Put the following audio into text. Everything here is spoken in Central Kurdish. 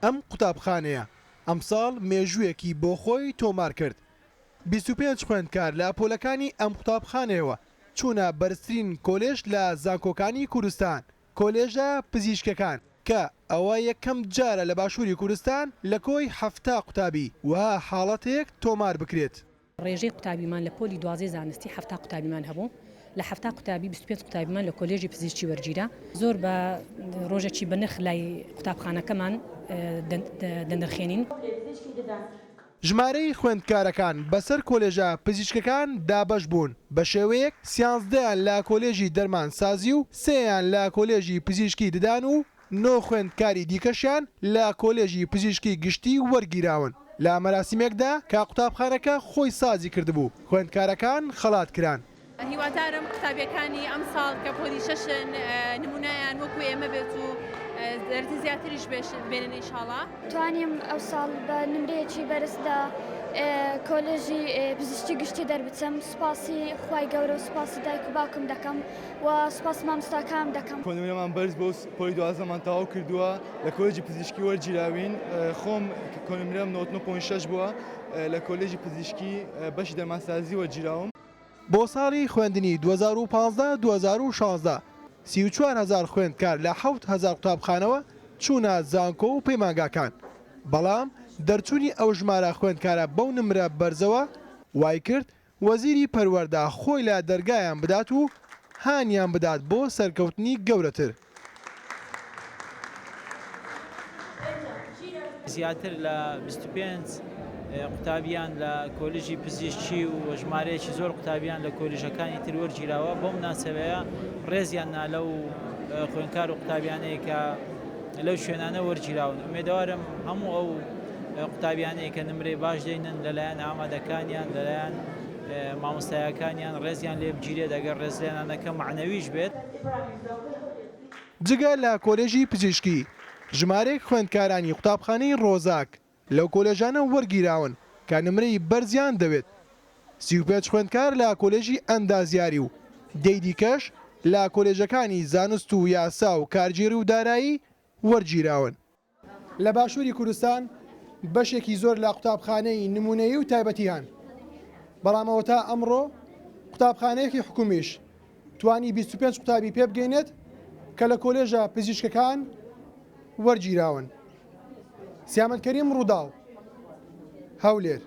ئەم قوتابخانەیە ئەمساڵ مێژوویەکی بۆ خۆی تۆمار کرد، 25 خوێندکار لە پۆلەکانی ئەم قوتابخانەیەوە چوونە بەرزترین کۆلێژ لە زانکۆکانی کوردستان، کۆلێژە پزیشکەکان، کە ئەوە یەکەم جارە لە باشووری کوردستان لە کۆی 70 قوتابی وەها حاڵەتێک تۆمار بکرێت. ڕێژەی قوتابیمان لە پۆلی دوازدەی زانستی 70 قوتابیمان هەبوو، لە 70 قوتابی 25 قوتابیمان لە کۆلێژی پزیشکی وەرگیرا. زۆر بە ڕۆژێکی بەنرخ لای قوتابخانەکەمان دەنرخێنین. ژمارەی خوێندکارەکان بەسەر کۆلێژە پزیشکەکان دابەش بوون، بە شێوەیەک سیانزدەیان لە کۆلێژی دەرمانسازی و سێیان لە کۆلێژی پزیشکی ددان و نۆ خوێندکاری دیکەشیان لە کۆلێژی پزیشکی گشتی وەرگیراون. لە مەراسیمێکدا کە قوتابخانەکە خۆی سازی کردبوو، خوێندکارەکان خەڵات کران. هیوادارم قوتابیەکانی ئەمساڵ کە پۆلی شەشن نمونایان وەکو ئێمە بێت و دەرتی زیاتریش بێنن ئینشاڵا. توانیم ئەوساڵ بە نمرەیەکی بەرز لە کۆلێژی پزیشکی گشتی دەربچم، سوپاسی خوای گەورە و سوپاسی دایک و باوکم دەکەم و سوپاسی مامۆستاکانم دەکەم. کۆنمرەمان بەرز بوو پۆلی دوازدەمان تەواو کردووە لە کۆلێژی پزیشکی وەرگیراوین، خۆم کۆنمرەم 99.6 بووە لە کۆلێژی پزیشکی بەشی دەرمانسازی وەرگیراوم. بۆ ساڵی خوێندنی 2015 2016 34 هەزار خوێندکار لە 7000 قوتابخانەوە چوونە زانکۆ و پەیمانگاکان، بەڵام دەرچوونی ئەو ژمارە خوێندکارە بەو نمرە بەرزەوە وای کرد وەزیری پەروەردە خۆی لە دەرگایان بدات و هانیان بدات بۆ سەرکەوتنی گەورەتر. زیاتر لە 25 قوتابیان لە کۆلێژی پزیشکی و ژمارەیەکی زۆر قوتابیان لە کۆلێژەکانی تر وەرگیراوە. بەو مناسەبەیە ڕێزیان نا لەو خوێندکار و قوتابیانەی کە لەو شوێنانە وەرگیراون. ئومێدەوارم هەموو ئەو قوتابیانەی کە نمرەی باش دێنن لەلایەن ئامادەکانیان، لەلایەن مامۆستایەکانیان ڕێزیان لێ بگیرێت، ئەگەر ڕێزلێنانەکە مەعنەویش بێت. جگە لە کۆلێژی پزیشکی، ژمارەیەک خوێندکارانی قوتابخانەی ڕۆزاک لەو کۆلێژانە وەرگیراون کە نمرەی بەرزیان دەوێت. 35 خوێندکار لە کۆلێژی ئەندازیاری و دەی دیکەش لە کۆلێژەکانی زانست و یاسا و کارگێڕی و دارایی وەرگیراون. لە باشووری کوردستان بەشێکی زۆر لە قوتابخانەی نموونەیی و تایبەتی هەن، بەڵام ئەوەتا ئەمڕۆ قوتابخانەیەکی حکومیش توانی 25 قوتابی پێبگەینێت کە لە کۆلێژە پزیشکەکان وەرگیراون. سیامەند کەریم، ڕووداو، هەولێر.